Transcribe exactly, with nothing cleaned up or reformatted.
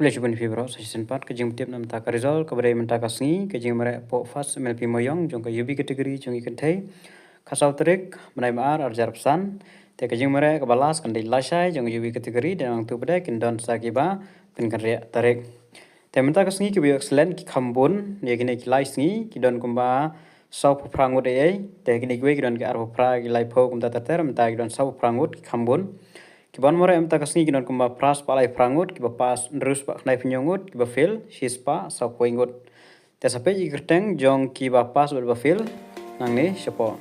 Khublei shibun ïa phi baroh sa shisien pat. Ka jingpyntip na mynta ka result kaba dei mynta ka sngi, ka jingmareh hapoh first M L P Moyong jong ka U B category jong ki kynthei, ka saw tarik bnai ba ar, ar hajar arphew san. Te ka jingmareh kaba last kan dei lashai jong ka U B category, te nangtu pat de kin don sa kiba pynkynriah tarik. Te mynta ka sngi kiba ïoh excellent ki kham bun, ïa kine ki lai sngi ki don kumba sawphew phra ngut ei ei, te kine kiwei ki don ki arphew phra, ki laiphew, kumta ter ter, mynta ki don sawphew phra ngut ki kham bun. Kiban mareh mynta ka sngi ki don kumba phra spah lai phra ngut, kiba pass hynriew spah khyndai phew hynñiew ngut, kiba fail shi spah sawphew wei ngut. Te sa peit ïa ki kyrteng jong kiba pass bad ba fail nangne shapoh.